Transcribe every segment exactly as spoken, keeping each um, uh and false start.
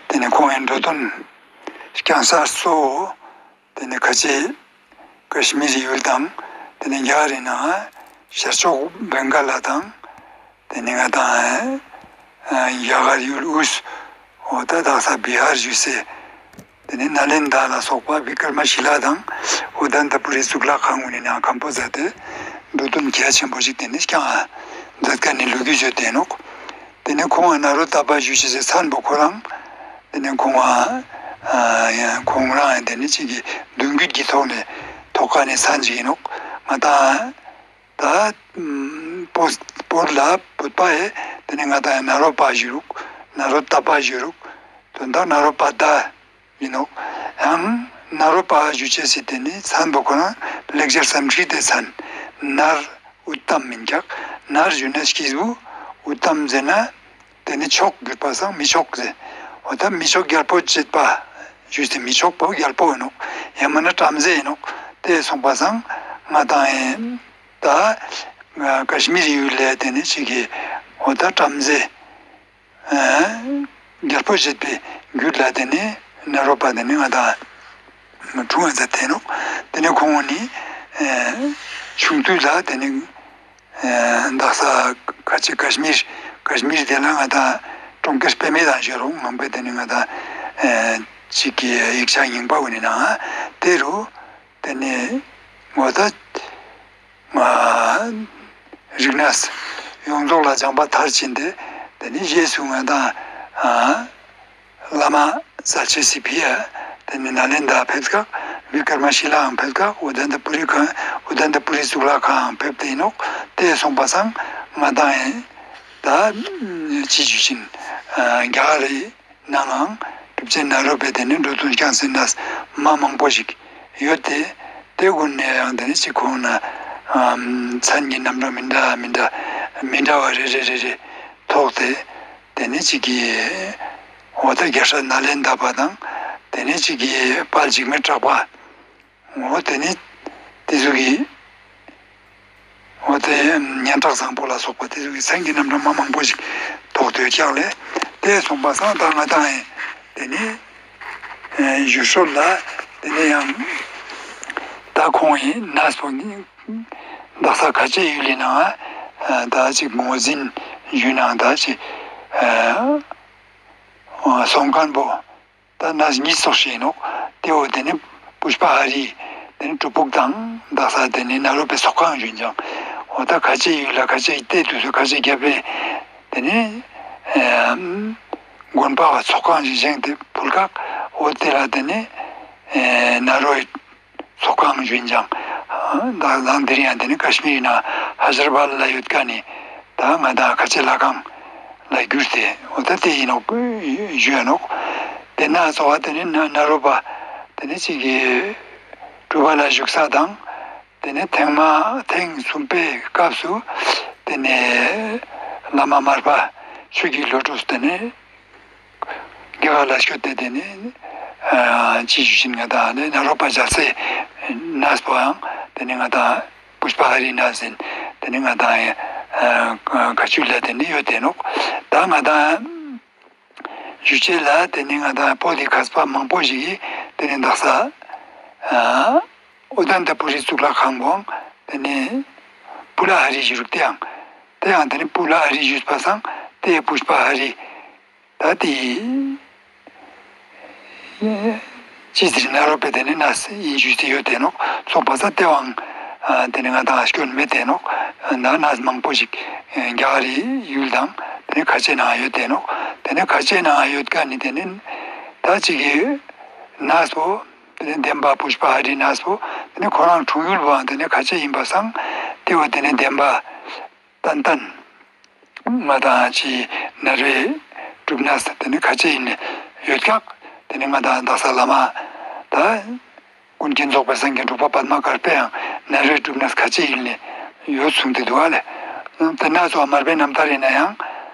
ཏེ་ནེ་ཁོང་ངི་འགྲོ་དོན་རྐྱང་ས་སོ། ཏེ་ནེ་ཁ་ཆེ་ཀ་ཤི་མིར་ཡུལ་དང་། ཏེ་ནེ་རྒྱ་གར་རི་ནང་ཤར་ཕྱོགས་བེང་ག་ལ་དང་། ཏེ་ནེ་ང་དང་རྒྱ་གར་ཡུལ་དབུས་འོ་ད་དག་ས་བི་ཧར་ཞུ་སེ། ཏེ་ནེ་ནཱ་ལེན་དྲ་ལ་སོགས་པ་བི་ཀྲ་མ་ཤི་ལ་དང་ཨུ་དན་ཏ་པུ་རི་གཙུག་ལག་ཁང་གུན་ནི་ནང་ཁམས་པོ་ཟ་ཏེ་འགྲོ་དོན་གལ་ཆེན་པོ་ཞིག་ཏེ་ནེ་རྐྱང་མཛད་ཁན་ནི་ལོ་རྒྱུས་ཡོད་དེ་ནོག། ཏེ་ནེ་ཁོང་ང་ནཱ་རོ་ཏ་པ་ཞུ་ཅེས་སི་མཚན་པོ་ཁོ་རང་། ཏེ་ནེ་ཁོང་ང་ཁོང་རང་ཡང་ཏེ་ནེ་ཅིག་གི་མདུན་སྐྱོད་ཀྱི་ཐོག་ནེ་ཐོག་ཁན་ནི་མཚན་ཅིག་ཨིན་ནོག། ང་དང་ད་བོད་ལ་བོད་པ་ཡེ་ཏེ་ནེ་ང་དང་ཡང་ནཱ་རོ་པ་ཞུ་རུག། ནཱ་རོ་ཏ་པ་ཞུ་རུག། དོན་དག་ནཱ་རོ་པ་ད་ཨིན་ནོག། ཡང་ནཱ་རོ་པ་ཞུ་ཅེས་སི་ཏེ་ནེ་མཚན་པོ་ཁོ་རང་ལེགས་སྦྱར་སཾ་སྐྲྀ་ཏའི་མཚན། ནཱར་ཨུ་ཏམ་མིན་ཀྱག། ནཱར་ཞུ་ན་སྐྱེས་བུ། ཨུ་ཏམ་ཟེར་ན་ཏེ་ནེ་མཆོག་གྱུར་པ་སང་མི་མཆོག་ཟེར། འོ་ད་མི་མཆོག་རྒྱལ་པོ་བྱེད་པ་ཞུས་ཏེ་མི་མཆོག་པོ་རྒྱལ་པོ་ཨིན་ནོག། ཡང་མིན་ན་བྲམ་ཟེ་ཨིན་ནོག། ཏེ་སོང་པ་སང་ང་དང་ཡང་ད་ཀ་ཤི་མིར་ཡུལ་ལ་ཏེ་ནེ་ཅིག་གི་འོ་ད་བྲམ་ཟེ་རྒྱལ་པོ་བྱེད་པའི་རྒྱུད་ལ་ཏེ་ནེ་ནཱ་རོ་པ་ཏེ་ནེ་ང་དང་འཁྲུངས་ཡོད་ཟེར་ཏེ་ནོག། ཏེ་ནེ་ཁོང་ནི་ཆུང་དུས་ལ་ཏེ་ནེ་དག་ས་ཁ་ཆེ་ཀ་ཤི་མིར་ཀ་ཤི་མིར་ཏེ་ལ་ང་དང་གྲོང་ཁྱེར་དཔེ་མེད་དང་ཞུ་རུང་ངམ་པའི་ཏེ་ནེ་ང་དང་ཅིག་གི་ཡིག་ཆ་རྙིང་པ་གུན་ནི་ནང་ཏེ་རུ་ཏེ་ནེ་འོ་ད་རིག་གནས་ཡོངས་རྫོགས་ལ་སྦྱངས་པ་མཐར་ཕྱིན་ཏེ་ཏེ་ནེ་རྗེས་སུ་ང་དང་བླ་མ་གསལ་བྱེད་སི་ཕི་ཡ་ཏེ་ནེ་ནཱ་ལེནྡྲ་ཕེབས་ཀྱག། བི་ཀྲ་མ་ཤི་ལའང་ཕེབས་ཀྱག། ཨུ་དན་ཏ་པུ་རི་ཁང་ཨུ་དན་ཏ་པུ་རི་གཙུག་ལག་ཁང་ཕེབས་ཏེ་ཨིན་ནོག། ཏེ་སོང་པ་སང་ང་དང་ཡང་ད་ཅི་ཞུ་ཞིན་རྒྱ་གར་རི་ནང་ངང་གྲུབ་ཆེན་ནཱ་རོ་པའི་ཏེ་ནེ་འགྲོ་དོན་རྐྱང་སེ་ནས་མ་མང་པོ་ཞིག་ཡོད་དེ། ཏེ་གུན་ནེ་ཡང་ཏེ་ནེ་ཅིག་ཁོང་ན་མཚན་གྱི་རྣམ་གྲངས་མི་འདྲ་མི་འདྲ་མི་འདྲ་བ་རེ་རེ་རེ་རེ་ཐོགས་ཏེ་ཏེ་ནེ་ཅིག་གི་འོ་ད་རྒྱལ་སྲས་ནཱ་ལེནྡྲ་པ་དང་ཏེ་ནེ་ཅིག་གི་དཔལ་འཇིགས་མེད་གྲགས་པ། འོ་ཏེ་ནེ་ཏེ་ཟུག་གི་འོ་ཏེ་སྙན་གྲགས་བཟང་པོ་ལ་སོགས་པ་ཏེ་ཟུག་གི་མཚན་གྱི་རྣམ་གྲངས་མ་མང་པོ་ཞིག་ཐོགས་ཏེ་ཡོད་ཀྱག་ལེ། ཏེ་སོང་པ་སང་ད་ང་དང་ཡང་ཏེ་ནེ་ཞུ་སྲོལ་ལ་ཏེ་ནེ་ཡང་ད་ཁོང་ཡིན་ནས་པོ་ནི་དག་ས་ཁ་ཆེ་ཡུལ་ལི་ནང་ད་ཅིག་ངོས་འཛིན་ཞུ་ནང་ད་ཅིག་སོང་མཁན་པོ། ད་ནས་ཉིས་ཙོགས་ཤིག་ཨིན་ནོག། ཏེ་བོ་ཏེ་ནེ་པུཤ་པ་ཧ་རི་ཏེ་ནེ་སྒྲུབ་ཕུག་དང་དག་ས་ཏེ་ནེ་ནཱ་རོ་པའི་ཚོགས་ཁང་ཞུ་ཅེས། འོ་ད་ཁ་ཆེ་ཡུལ་ལ་ཁ་ཆེ་ཏེ་དུས་སུ་ཁ་ཆེ་རྒྱལ་པོའི་ཏེ་ནེ་དགོན་པ་བ་ཚོགས་ཁང་ཞིག་བཞེངས་ཏེ་ཕུལ་ཁག། འོ་ཏེ་ལ་ཏེ་ནེ་ནཱ་རོའི་ཚོགས་ཁང་ཞུ་ཅེས། ད་ལང་དེ་རིང་ཡང་ཏེ་ནེ་ཀ་ཤི་མིར་ན་ཧ་ཛར་བཱད་ལ་ཡོད་ཁན་ནི་ད་ང་དང་ཁ་ཆེ་ལྷ་ཁང་ལ་གྱུར་ཏེ་འོ་ད་ཏེ་ཨིན་ནོག་ཞུ་ཡ་ནོག། ཏེ་ན་ཚོ་བ་ཏེ་ནེ་ནཱ་རོ་པ་ཏེ་ནེ་ཅིག་གི་སྒྲུབ་པ་ལ་བཞུགས་ས་དང་ཏེ་ནེ་ཐེངས་མ་ཐེངས་གསུམ་པའི་སྐབས་སུ་ཏེ་ནེ་བླ་མ་མར་པ་ཆོས་ཀྱི་བློ་གྲོས་ཏེ་ནེ་རྒྱ་གར་ལ་སྐྱོད་དེ་ཏེ་ནེ་ཅི་ཞུ་ཞིན་ང་དང་ནཱ་རོ་པ་རྒྱལ་སྲས་ནས་པོ་ཡང་ཏེ་ནེ་ང་དང་པུཤ་པ་ཧ་རི་ནས་ཟེར་ཏེ་ནེ་ང་དང་ཁ་ཆུ་ལ་ཏེ་ནེ་ཡོད་དེ་ནོག། ད་ང་དང་ཞུ་ཅེས་ལ་ཏེ་ནེ་ང་དང་བོད་དི་མཁས་པ་མང་པོ་ཞིག་གི་ཏེ་ནེ་དག་ས་ཨུ་དན་ཏ་པུ་རི་གཙུག་ལག་ཁང་པོའང་ཏེ་ནེ་པུ་ལ་ཧ་རི་ཞུ་རུག། ཏེའང་ཏེ་ཡང་ཏེ་ནེ་པུ་ལ་ཧ་རི་ཞུས་པ་སང་ཏེ་པུཤ་པ་ཧ་རི་ད་ཏེ་ཅི་ཟེར་ནཱ་རོ་པའི་ཏེ་ནེ་ནས་ཨིན་ཞུས་ཏེ་ཡོད་དེ་ནོག། ཚོགས་པ་ས་ཏེ་བོའང་ཏེ་ནེ་ང་དང་སྐྱོན་མེད་དེ་ནོག། ད་ནས་མང་པོ་ཞིག་རྒྱ་གར་རི་ཡུལ་དང་ཏེ་ནེ་ཁ་ཆེ་ནང་ཡོད་དེ་ནོག། ཏེ་ནེ་ཁ་ཆེ་ནང་ཡོད་ཁན་ནི་ཏེ་ནེ་ད་ཅིག་གི་ནས་པོ་ཏེ་ནེ་དེན་པ་པུཤ་པ་ཧ་རི་ནས་པོ་ཏེ་ནེ་ཁོ་རང་འཁྲུངས་ཡུལ་བོའང་ཏེ་ནེ་ཁ་ཆེ་ཨིན་པ་སང་ཏེ་བོ་ཏེ་ནེ་དེན་པ་ཏན་ཏན་ང་དང་ཅི་ནཱ་རོའི་སྒྲུབ་གནས་ཏེ་ནེ་ཁ་ཆེ་ཨིན་ནེ་ཡོད་ཀྱག། ཏེ་ནེ་ང་དང་དག་ས་བླ་མ་ད་ཀུན་མཁྱེན་རྫོགས་པའི་སངས་རྒྱས་འབྲུག་པ་པདྨ་དཀར་པོའང་ནཱ་རོའི་སྒྲུབ་གནས་ཁ་ཆེ་ཨིན་ནེ་ཡོད་གསུངས་ཏེ་འདུག་ཨ་ལེ། ཏེ་ནས་སོ་མར་པའི་རྣམ་ཐར་ཨིན་ན་ཡང་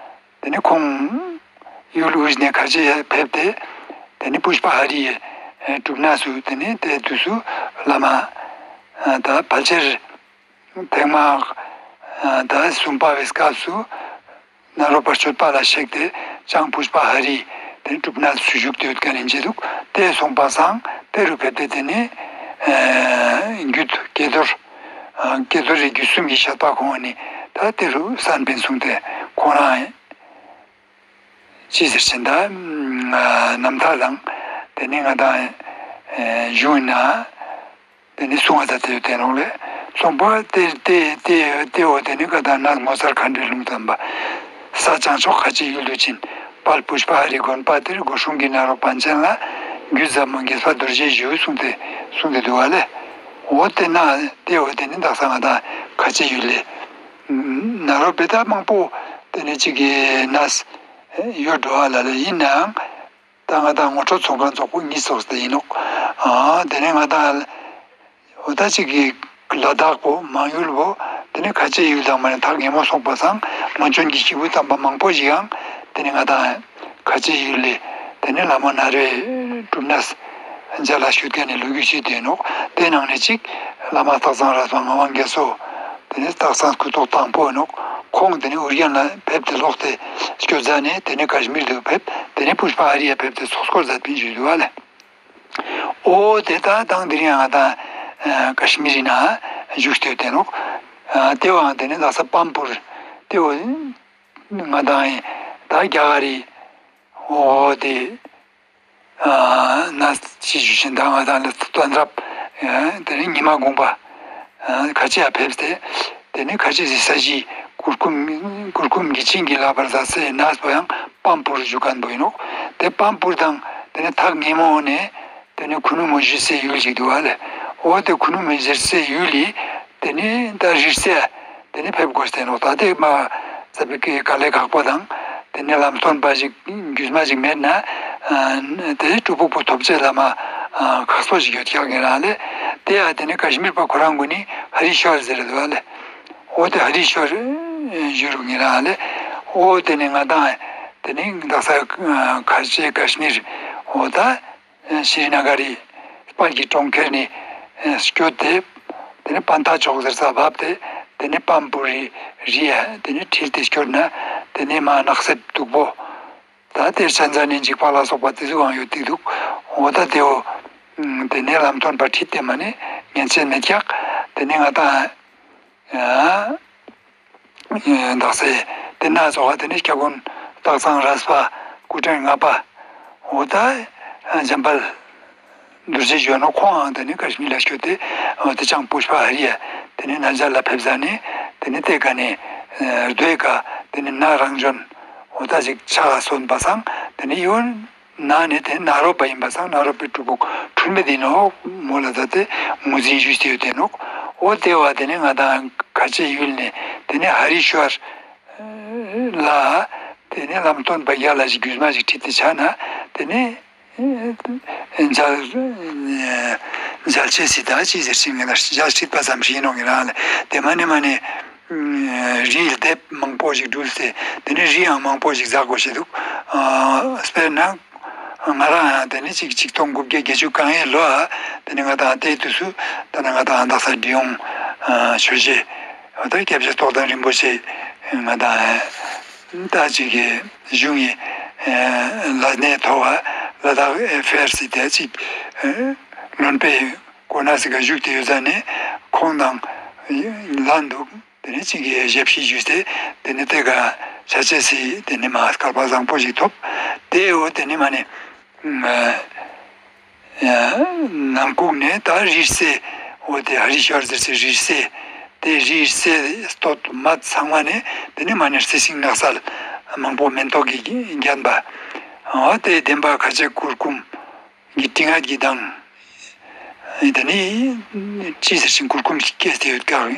ཏེ་ནེ་ཁོང་ཡུལ་དབུས་ནེ་ཁ་ཆེ་ཕེབས་ཏེ་ཏེ་ནེ་པུཤ་པ་ཧ་རི་ཡི་སྒྲུབ་གནས་སུ་ཏེ་ནེ་ཏེ་དུས་སུ་བླ་མ་ད་ཕལ་ཆེར་ཐེངས་མ་ད་གསུམ་པ་བའི་སྐབས་སུ་ནཱ་རོ་པ་སྤྱོད་པ་ལ་གཤེགས་ཏེ་ལྕང་པུཤ་པ་ཧ་རི་ དེ་ནི་གྲུབ་ན་སུ་བཞུགས་ཏེ་ཡོད་ཁན་ཨིན་ཅེ་དུག། དེ་སོང་པ་སང་དེ་རུ་ཕེབས་ཏེ་དེ་ནི་ཨ་རྒྱུད་ཀྱེ་རྡོར་ཨ་ཀྱེ་རྡོར་རི་རྒྱུད་གསུམ་གྱི་བཤད་པ་ཁོང་ནི་ད་དེ་རུ་གསན་པིན་གསུངས་ཏེ་ཁོང་རང་ཅི་ཟེར་ཅེ་ད་རྣམ་ཐར་དང་དེ་ནི་ང་དང་གཞུང་ན་དེ་ནི་གསུང་བ་ད་དེ་ཡོད་དེ་ནོག་ལེ། གསུངས་པ་དེ་དེ་དེ་དེ་འོ་དེ་ནི་ཀ་ད་ན་ངོ་མཚར་མཁའ་འགྲོའི་ལུང་དམ་པ། ས་བྱང་ཕྱོགས་ཁ་ཆེའི་ཡུལ་དུ་ཕྱིན། དཔལ་པུཥྤ་ཧ་རིའི་དགོན་པ་དེར་སྒོ་སྲུང་གི་ནཱ་རོ་པཎ་ཆེན་ལ་རྒྱུད་ཟབ་མོ་རྒྱས་པ་རྡོ་རྗེའི་གཞུང་གསུངས་ཏེ་གསུངས་ཏེ་འདུག་པ་ལེ། འོ་དེ་ན་དེ་འོ་དེ་ནི་དག་ས་ང་ད་ཁ་ཆེའི་ཡུལ་ལེ། ནཱ་རོ་པའི་ད་མང་པོ་དེ་ནི་ཅིག་གི་ནས་ཡོད་འགྲོ་བ་ལ་ལེ། ཡིན་ནའང་ད་ང་དང་ངོ་སྤྲོད་ཚོགས་ཁང་ཚོགས་པོ་གཉིས་ཚོགས་ཏེ་ཡིན་ནོག། ཨ་དེ་ནས་ང་དང་འོ་ད་ཅིག་གི་ལ་དྭགས་པོ་མང་ཡུལ་པོ་དེ་ནས་ཁ་ཆེའི་ཡུལ་དང་མ་ནས་ཐག་ཉེ་མོ་སོང་པ་སང་མ་བྱོན་གྱི་སྐྱེས་བུ་དམ་པ་མང་པོ་ཞིག་ཡང་དེ་ནས་ང་དང་ཁ་ཆེའི་ཡུལ་ལེ། དེ་ནས་བླ་མ་ནཱ་རོའི་སྒྲུབ་གནས་མཇལ་ལ་བཞུགས་ཁན་ནི་ལོ་རྒྱུས་ཤིག་ཡོད་དེ་ནོག། དེ་ནང་ནས་ཅིག་བླ་མ་སྟག་ཚང་རས་པ་ངག་དབང་རྒྱ་མཚོ། དེ་ནས་སྟག་ཚང་སྐུ་ཐོག་དང་པོ་ནོག། ཁོང་དེ་ནས་ཨུ་རྒྱན་ལ་ཕེབས་ཏེ་ལོག་སྟེ་སྐྱོད་ཟ་ནས་དེ་ནས་ཀ་ཤི་མིར་དུ་ཕེབས། དེ་ནས་པུཥྤ་ཧ་རི་ཡ་ཕེབས་ཏེ་ཚོགས་འཁོར་མཛད་པིན་ཞུས་འདུག་པ་ལེ། འོ་དེ་ད་དང་དེ་རིང་ང་དང་ཀ་ཤི་མིར་ན་བཞུགས་ཏེ་ཡོད་དེ་ནོག། དེ་བའང་དེ་ནས་ལྷ་ས་པམ་པུར་དེ་འོ་ང་དང་ད་རྒྱ་གར་རི་འོ་དེ་ཨ་ན་ཅི་ཞུ་ཞིན་ད་ང་དང་ལ་དོན་རབ་ཨ་དེ་ནི་ཉི་མ་དགོངས་པ་ཨ་ཁ་ཆེ་ཡ་ཕེབས་ཏེ་དེ་ནི་ཁ་ཆེ་ཟི་ས་གཞི་གུར་ཀུམ་གུར་ཀུམ་གྱི་བྱིན་གྱིས་བརླབས་པར་མཛད་སའི་ནས་པོ་ཡང་པམ་པུར་བཞུགས་ཁན་པོ་ཡིན་ནོག། དེ་པམ་པུར་དང་དེ་ནི་ཐག་ཉེ་མོ་ནས་དེ་ནི་ཁུ་ནུ་མོ་བཞུགས་སའི་ཡུལ་ཞིག་འདུག་པ་ལེ། འོ་དེ་ཁུ་ནུ་མོ་བཞུགས་སའི་ཡུལ་ལི་དེ་ནི་ད་རི་རྩེ་དེ་ནི་ཕེབས་དགོས་ཏེ་ནོག། ད་དེ་མ་ཙ་པིག་གི་དཀའ་ལས་ཁག་པོ་དང་དེ་ནི་ལམ་སྟོན་པ་ཞིག་རྒྱུས་མ་ཞིག་མེད་ན་ཨ་དེ་སྒྲུབ་ཕུག་པོ་ཐོབ་ཅེས་ལ་མ་ཨ་ཁག་པོ་ཞིག་ཡོད་ཀྱག་ཡིན་རང་ལེ། དེ་ཡང་དེ་ནི་ཀ་ཤི་མིར་པ་ཁོ་རང་གུན་ནི་ཧ་རི་ཤྭར་ཟེར་འདུག་པ་ལེ། འོ་དེ་ཧ་རི་ཤྭར་ཞུ་རུག་ཡིན་རང་ལེ། འོ་དེ་ནི་ང་དང་དེ་ནི་དག་ས་ཁ་ཆེ་ཀ་ཤི་མིར་འོ་ད་ཤྲི་ན་གར་རི་དཔལ་གྱི་གྲོང་ཁྱེར་ནི་སྐྱོད་དེ་དེ་ནི་པན་ཐ་ཕྱོགས་ཟེར་ས་བབས་ཏེ་དེ་ནི་པམ་པུར་རི་རི་ཡ་དེ་ནི་ཁྲིད་དེ་སྐྱོད་ན་དེ་ནི་མ་ནགས་གསེབ་སྟུག་པོ་ད་དེར་ཆ་མཛད་ནི་འཇིགས་པ་ལ་སོགས་པ་དེ་ཚོའང་ཡོད་དེ་འདུག། འོ་ད་དེའོ་དེ་ནི་ལམ་སྟོན་པ་ཁྲིད་དེ་མ་ནི་ཉན་ཆེན་མེད་ཀྱག། དེ་ནི་ང་དང་ཨ་དག་ས་དེ་ན་ཚོགས་དེ་ནི་སྐྱབས་མགོན་སྟག་ཚང་རས་པ་སྐུ་ཕྲེང་ལྔ་པ་འོ་ད་འཇམ་དཔལ་རྡོ་རྗེ་གཞོན་ནུ་ཁོང་ཨང་དེ་ནི་ཀ་ཤི་མིར་ལ་སྐྱོད་དེ་འོ་དེ་ཅང་པུཥྤ་ཧ་རི་ཡ་དེ་ནི་ན་མཇལ་ལ་ཕེབས་ཟ་ནི་དེ་ནི་དེ་ཀ་ནི་རྡོའི་ཀ་དེ་ནི་ན་རང་བྱོན་འོ་ད་ཅིག་ཆགས་སོན་པ་སང་དེ་ནི་ཡོན་ན་ནི་དེ་ནཱ་རོ་པ་ཡིན་པ་སང་ནཱ་རོ་པའི་སྒྲུབ་ཕུག་འཁྲུལ་མེད་ཡིན་ནོག་མོལ་ལ་ད་དེ་ངོས་འཛིན་ཞུས་ཏེ་ཡོད་དེ་ནོག། འོ་དེ་བ་དེ་ནི་ང་དང་ཁ་ཆེ་ཡུལ་ནི་དེ་ནི་ཧ་རི་ཤྭར་ལ་དེ་ནི་ལམ་སྟོན་པ་རྒྱ་ལ་ཞིག་རྒྱུས་མ་ཞིག་ཁྲིད་དེ་ཆ་ན་དེ་ནི་མཇལ་མཇལ་ཆེས་སི་ད་ཅི་ཟེར་ཞིང་ངེ་ལ་མཇལ་ཁྲིད་པ་ཙམ་ཞིག་ཡིན་ནོག་ཡིན་རང་ལེ། དེ་མ་ནི་མ་ནི་རིའི་ལྡེབས་མང་པོ་ཞིག་འགྲུལ་ཏེ་དེ་ནི་རི་ཡང་མང་པོ་ཞིག་འཛེག་དགོས་ཤེས་འདུག། དཔེར་ན་ང་རང་ཡང་དེ་ནི་ཅིག་ཆིག་སྟོང་དགུ་བརྒྱ་བརྒྱད་ཅུ་གང་ཡའི་ལོ་ཨ་དེ་ནི་ང་དང་དེའི་དུས་སུ་ད་ནི་ང་དང་དག་ས་འབྲི་གུང་ཆོས་རྗེ་ད་སྐྱབས་རྗེ་རྟོགས་ལྡན་རིན་པོ་ཆེ་ང་དང་ད་ཅིག་གི་གཞུང་ཡི་ལ་གནས་ཐོག་ལ་དྭགས་ཨེ་ཕེར་སི་དེ་ཅིག་བློན་པོའི་གོ་གནས་སི་ཀ་བཞུགས་ཏེ་ཡོད་ས་ནས་ཁོང་དང་ལ་འདུག། དེ་ནས་ཅིག་གི་ཞབས་ཕྱི་ཞུས་ཏེ་དེ་ནས་དེ་ཀ་ཆ་ཅེས་སི་དེ་ནས་མ་སྐལ་པ་བཟང་པོ་ཞིག་ཐོབ། དེ་འོ་དེ་ནས་མ་ནས་ནང་ཁུག་ནས་ད་རི་རྩེ་འོ་དེ་ཧ་རི་ཤྭར་ཟེར་སའི་རི་རྩེ་དེ་རི་རྩེ་སྟོད་མ་ཚང་མ་ནས་དེ་ནས་མ་ནས་རྩི་ཤིང་ནགས་ཚལ་མང་པོ་མེན་ཏོག་གི་བརྒྱན་པ་འོ་དེ་བདེན་པ་ཁ་ཆེ་གུར་གུམ་གི་སྤྲིན་ངད་ཀྱི་མདངས་དེ་ནི་ཅི་ཟེར་ཞིང་གུར་གུམ་ཞིག་སྐྱེས་ཏེ་ཡོད་ཀྱང་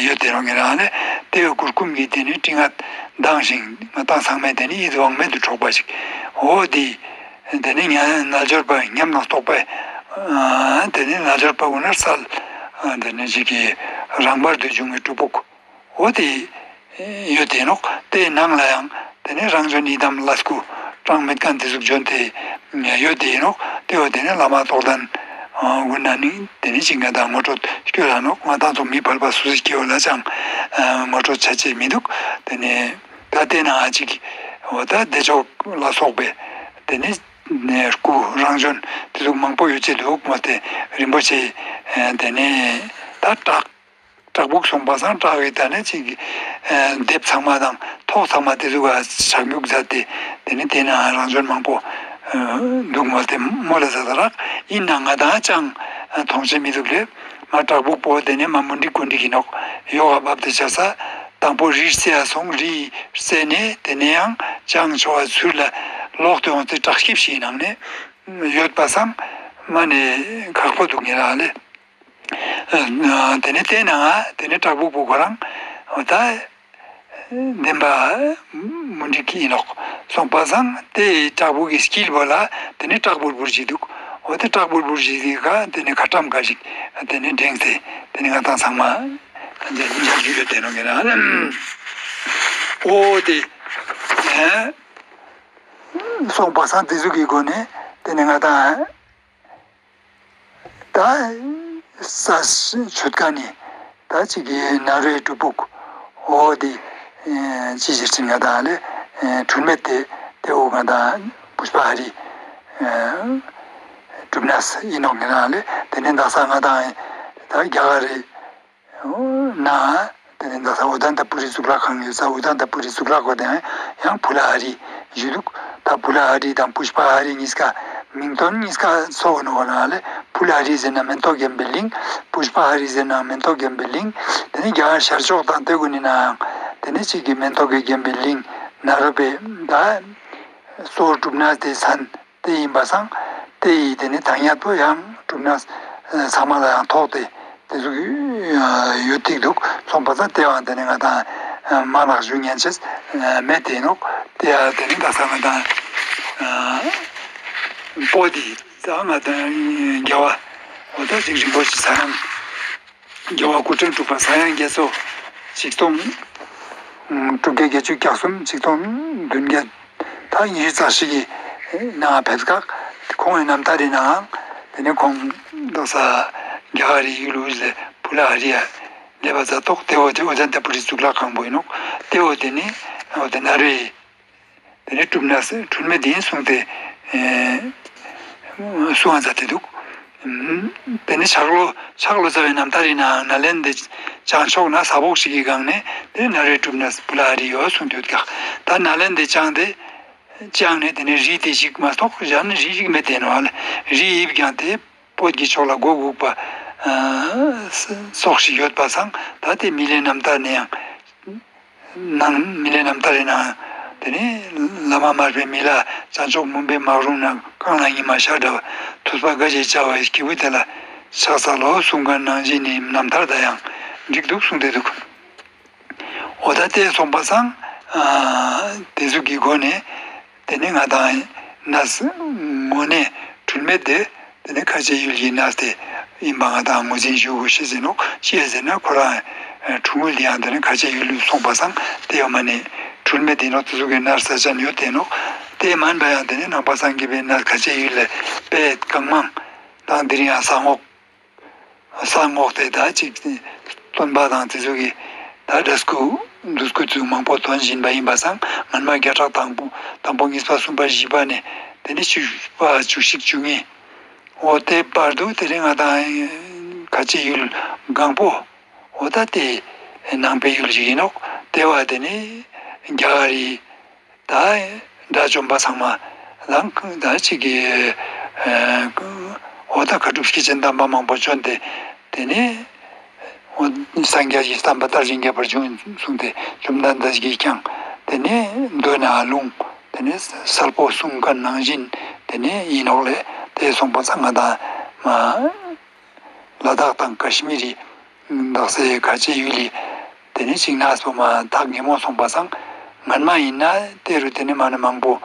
ཡོད་དེ་རང་ངེ་རང་ལས་དེ་གུར་གུམ་གྱི་དེ་ནི་སྤྲིན་ངད་མདངས་ཤིང་ང་ཏང་ཚང་མས་དེ་ནི་ཡིད་དབང་མེད་དུ་འཕྲོག་པ་ཞིག་འོ་དེ། དེ་ནི་རྣལ་འབྱོར་པ་ཉམས་དང་རྟོགས་པས་དེ་ནི་རྣལ་འབྱོར་པ་ཀུན་ནར་གསལ། དེ་ནི་ཅིག་གི་རང་བར་དུ་བྱུང་བའི་སྒྲུབ་ཕུག་འོ་དེ་ཡོད་དེ་ནོག། དེའི་ནང་ལ་ཡང་དེ་ནི་རང་བྱོན་ཡི་དམ་ལྷ་སྐུ་གྲངས་མེད་ཁན་དེ་ཟུག་བྱོན་ཏེ་ཡོད་དེ་ནོག། དེ་འོ་དེ་ནི་བླ་མ་རྟོགས་ལྡན་ཀུན་ན་ནི་དེ་ནི་ཅིག་ང་ཏང་ངོ་སྤྲོད་སྐྱོད་ར་ནོག། ང་ཏང་ཚོ་མི་ཕལ་པ་སུ་ཞིག་སྐྱེ་བོ་ལ་ཅང་ངོ་སྤྲོད་ཆ་ཅེས་མི་འདུག། དེ་ནི་ད་དེ་ན་ཅིག་ འོ་ད་བདེ་མཆོག་ལ་སོགས་པའི་དེ་ནི་ནས་སྐུ་རང་བྱོན་དེ་ཟུག་མང་པོ་ཡོད་ཅེས་འདུག་མ་སྟེ་རིན་པོ་ཆེ་དེ་ནི་ད་བྲག་བྲག་ཕུག་སོང་པ་སང་བྲག་གི་ད་ནི་ཅིག་ལྡེབས་ཚང་མ་དང་ཐོག་ཚང་མ་དེ་ཟུག་ག་ཆག་ཉུག་མཛད་དེ་དེ་ནི་དེ་ན་རང་བྱོན་མང་པོ་འདུག་མ་སྟེ་མོ་ལ་ཟ་ད་རག་ཡིན་ན་ང་དང་ཅང་མཐོང་ཆེན་མི་འདུག་ལེ། མ་བྲག་ཕུག་པོ་དེ་ནས་མ་མུན་དིག་ཀུན་དིག་ཡིན་ནོག་ཡོག་ག་བབ་དེ་ཆ་ས་དང་པོ་རི་རྩེ་ཡ་སོང་རི་རྩེ་ནས་དེ་ནས་ཡང་ཅང་ཆོ་བ་ཚུར་ལ་ལོག་ཏུ་ཡོང་སྟེ་བྲག་སྐྱིབས་ཤིག་ནང་ནས་ཡོད་པ་སང་མ་ནས་ཁག་པོ་འདུག་ངེ་ར་ལེ། དེ་ནས་དེ་ནང་དེ་ནས་བྲག་ཕུག་པོ་ཁོ་རང་འོ་ད། བདེན་པ་མུན་དིག་ཡིན་ནོག་སོང་པ་སང་དེ་བྲག་ཕུག་གི་དཀྱིལ་པོ་ལ་དེ་ནི་བྲག་ཕུར་བུར་ཞིག་འདུག་འོ་དེ་བྲག་ཕུར་བུར་ཞིག་གི་ཀ་དེ་ནི་ཁ་ཊམ་ཀ་ཞིག་དེ་ནི་འགྲེང་སྟེ་དེ་ནི་ང་དང་ཚང་མ་མཇལ་མཇལ་རྒྱུ་ཡོད་དེ་ནོག་ངེ་ར། འོ་དེ་སོང་པ་སང་དེ་ཟུག་གི་སྒོ་ནས་དེ་ནི་ང་དང་ད་ས་ཆུ་ཀ་ནི་ད་ཅིག་གི་ན་རོའི་སྒྲུབ་ཕུག་འོ་དེ་ཅི་ཞིག་ཕྱིན་ང་དང་ལེ་འཁྲུལ་མེད་དེ་དེ་འོ་ང་དང་པུཤ་པ་ཧ་རི་གྲུབ་གནས་ཡིན་ནོག་ངེ་ར་ལེ། དེ་ནས་འདག་ས་ང་དང་ད་རྒྱ་གར་རི་ན་དེ་ནས་འདག་ས་ཨུ་དན་ཏ་པུ་རི་གཙུག་ལག་ཁང་ཡོད་ས་ཨུ་དན་ཏ་པུ་རི་གཙུག་ལག་ཁང་དེ་ཡང་ཕུ་ལ་ཧ་རི་ཞུ་འདུག་ད་ཕུ་ལ་ཧ་རི་དང་པུཤ་པ་ཧ་རི་གཉིས་ཀ་མིང་དོན་གཉིས་ཀ་ཚོགས་ནོག་ན་ལེ། ཕུ་ལ་ཧ་རི་ཟེར་ན་མེ་ཏོག་རྒྱན་པའི་གླིང་། པུཤ་པ་ཧ་རི་ཟེར་ན་མེ་ཏོག་རྒྱན་པའི་གླིང་། དེ་ནས་རྒྱ་གར་ཤར་ཕྱོགས་དང་དེ་ཀུན་ནི་ནའང་དེ་ནས་གཅིག་གི་མེ་ཏོག་གི་རྒྱན་པའི་གླིང་ན་རོ་པའི་ད་གཙོ་བོ་གྲུབ་གནས་དེ་མཚན་དེ་ཡིན་པ་སང་དེ་ཡི་དེ་ནི་ཐང་ཡག་པོ་ཡང་གྲུབ་གནས་ཚང་མ་ལ་ཡང་ཐོགས་ཏེ་དེ་ཟུག་ཡོད་ཏིག་འདུག་སོང་པ་སང་དེ་བང་དེ་ནི་ང་དང་མ་ནག་ཞུ་ཉན་ཆེས་མེད་དེ་ནོག་དེ་ཡང་དེ་ནི་ད་ས་ང་དང་པོ་དེ། ད་ང་དང་རྒྱལ་བ་འོ་ད་ཅིག་རིན་པོ་ཆེ་ས་ཡང་རྒྱལ་བ་སྐུ་ཕྲེང་དྲུག་པ་ས་ཡང་རྒྱ་མཚོ་ཆིག་སྟོང་དྲུག་བརྒྱ་བརྒྱད་ཅུ་གྱ་གསུམ་ཆིག་སྟོང་བདུན་བརྒྱ་ད་ཉི་ཤུ་རྩ་བཞི་གི་ནང་ཕེབས་སྐབས་ཁོང་གི་རྣམ་ཐར་རི་ནང་དེ་ནས་ཁོང་འདུག་ས་རྒྱ་གར་རི་ཡུལ་དབུས་ལས་ཕུ་ལ་ཧ་རི་ཡ་སླེབས་པ་ཙ་ཏོག་དེ་འོ་དེ་ཨུ་དན་ཏ་པུ་རི་གཙུག་ལག་ཁང་པོ་ཡིན་ནོག་དེ་འོ་དེ་ནི་འོ་དེ་ན་རོའི་དེ་ནས་གྲུབ་གནས་འཁྲུལ་མེད་ཡིན་གསུངས་ཏེ་གསུང་བ་མཛད་དེ་འདུག་དེ་ནས་ཕྱག་ལོ་ཕྱག་ལོ་ཙཱ་བའི་རྣམ་ཐར་ཡིན་ནའང་ནཱ་ལེནྡྲའི་བྱང་ཕྱོགས་ན་ས་བོག་ཞིག་གི་སྒང་ནས་དེ་ན་རོའི་གྲུབ་གནས་ཕུ་ལ་ཧ་རི་ཡོད་གསུངས་ཏེ་ཡོད་ཀྱག་ད་ནཱ་ལེནྡྲའི་བྱང་དེ་བྱང་ནས་དེ་ནས་རི་དེ་ཞིག་མ་གཏོགས་གཞན་རི་ཞིག་མེད་དེ་ནོག་ལེ། རི་དབྱིབས་ཀྱང་དེ་བོད་ཀྱི་ཕྱོགས་ལ་སྒོ་དགུ་པ་སོགས་ཤིག་ཡོད་པ་སང་ད་དེ་མི་ལའི་རྣམ་ཐར་ནས་ཡང་ནང་མི་ལའི་རྣམ་ཐར་རི་ནང་དེ་ནས་བླ་མ་མར་པའི་མི་ལ་བྱང་ཕྱོགས་མུན་པའི་སྨག་རུམ་ན་རྐང་ལག་ཉི་མ་ཤར་འདྲ་བ་ཐུབ་པ་དགའ་ཞེས་བྱ་བའི་སྐྱེས་བུ་དེ་ལ་ཕྱག་འཚལ་ལོ་གསུང་མཁན་ནང་བཞིན་ནི་རྣམ་ཐར་དང་ཡང་འགྲིག་འདུག་གསུངས་ཏེ་འདུག་འོ་ད་དེ་སོང་པ་སང་དེ་ཟུག་གི་སྒོ་ནས་དེ་ནས་ང་དང་གནས་དངོས་གནས་འཁྲུལ་མེད་དེ་དེ་ནས་ཁ་ཆེ་ཡུལ་གྱི་གནས་དེ་ཡིན་པ་ང་དང་ངོས་འཛིན་ཞུ་དགོས་ཤེས་ཟིན་ནོག་ཅི་ཡ་ཟེར་ན་ཁོ་རང་འཁྲུལ་ངོས་དེ་ཡང་དེ་ནས་ཁ་ཆེ་ཡུལ་ལུ་སོང་པ་སང་དེ་ཡོད་མ་ནས་འཁྲུལ་མེད་དེ་ནོག་དེ་ཟུག་གི་གནས་ས་ཆ་ཡོད་དེ་ནོག་དེ་མན་པ་ཡང་དེ་ནས་ནང་པ་སངས་རྒྱས་པའི་གནས་ཁ་ཆེ་ཡུལ་ལས་དཔེ་གང་མང་དང་དེ་རིང་ཡང་ས་སྔོག་ས་སྔོག་སྟེ་ད་ཅིག་སྟོན་པ་དང་དེ་ཚོ་གི་ད་འདྲ་སྐུ་འདུག་སྐུ་ཚུལ་མང་པོ་སྟོན་བཞིན་པ་ཡིན་པ་སང་སྔན་མ་བརྒྱ་ཕྲག་དང་པོ་དང་པོ་གཉིས་པ་གསུམ་པ་བཞི་པ་ནས་དེ་ནས་བཅུ་པ་བཅུ་གཅིག་བཅུ་གཉིས་འོ་དེ་བར་དུ་དེ་རིང་ང་དང་ཁ་ཆེ་ཡུལ་གང་པོ་འོ་ད་དེ་ནང་པའི་ཡུལ་ཞིག་ཡིན་ནོག་དེ་བ་དེ་ནས་རྒྱ་གར་རི། ད་དགྲ་བཅོམ་པ་ཚང་མ་དང་ད་ཅིག་གི་འོ་ད་མཁའ་གྲུབ་སྐྱེས་ཆེན་དམ་པ་མང་པོ་བྱོན་ཏེ་དེ་ནས་འོ་སངས་རྒྱས་ཀྱི་བསྟན་པ་དར་ཞིང་རྒྱས་པར་བྱུང་གསུངས་ཏེ་བཅོམ་ལྡན་འདས་ཀྱིས་ཀྱང་དེ་ནས་མདོ་ནས་ལུང་དེ་ནས་གསལ་པོ་གསུངས་མཁན་ནང་བཞིན་དེ་ནས་ཡིན་ནོག་ལེ། དེ་སོང་པ་ཚང་ང་དང་མ། ལ་དྭགས་དང་ཀ་ཤི་མིར་རི་དག་སའི་ཁ་ཆེ་ཡུལ་ལི་དེ་ནས་ཅིག་གནས་པོ་མ་ཐག་ཉེ་མོ་སོང་པ་སང་སྔན་མ་ཡིན་ན་དེ་རུ་དེ་ནས་མ་ནི་མང་པོ་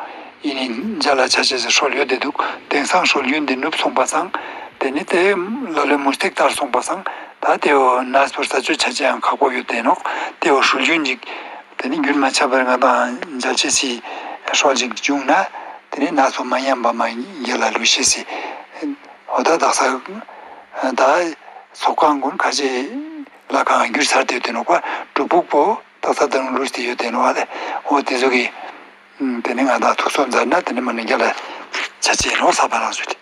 ཡིན་ནི་མཇལ་ལ་ཆ་ཆེས་སི་སྲོལ་ཡོད་དེ་འདུག་དེང་སང་སྲོལ་རྒྱུན་དེ་ནུབ་སོང་པ་སང་དེ་ནས་དེ་ལ་ལོའི་མུ་སྟེགས་ལྟར་སོང་པ་སང་ད་དེ་བོ་གནས་པོ་ས་ཆོད་ཆ་ཆེས་ཡང་ཁག་པོ་ཡོད་དེ་ནོག་དེ་བོ་སྲོལ་རྒྱུན་ཅིག་དེ་ནས་རྒྱུན་མ་ཆད་པར་ང་དང་མཇལ་ཆེས་སི་སྲོལ་ཅིག་བྱུང་ན་དེ་ནས་གནས་པོ་མ་ཉམས་པ་མ་རྒྱལ་ལ་ལུས་ཤེས་སི། འོ་ད་དག་ས་ད་ཚོགས་ཁང་ཀུན་ཁ་ཆེ་ལྷ་ཁང་བསྒྱུར་ཚར་ཏེ་ཡོད་དེ་ནོག་པ། སྒྲུབ་ཕུག་པོ་དག་ས་དང་ལུས་ཏེ་ཡོད་དེ་ནོག་པ་ལེ། འོ་དེ་ཚོ་གི་ དེ་ནི་ང་དང་ཐུགས་སོ་མཛད་ན་དེ་ནི་མ་ནི་རྒྱ་ལ་ཆ་ཆེ་རོགས་ས་པ་རང་ཞུ་དེ།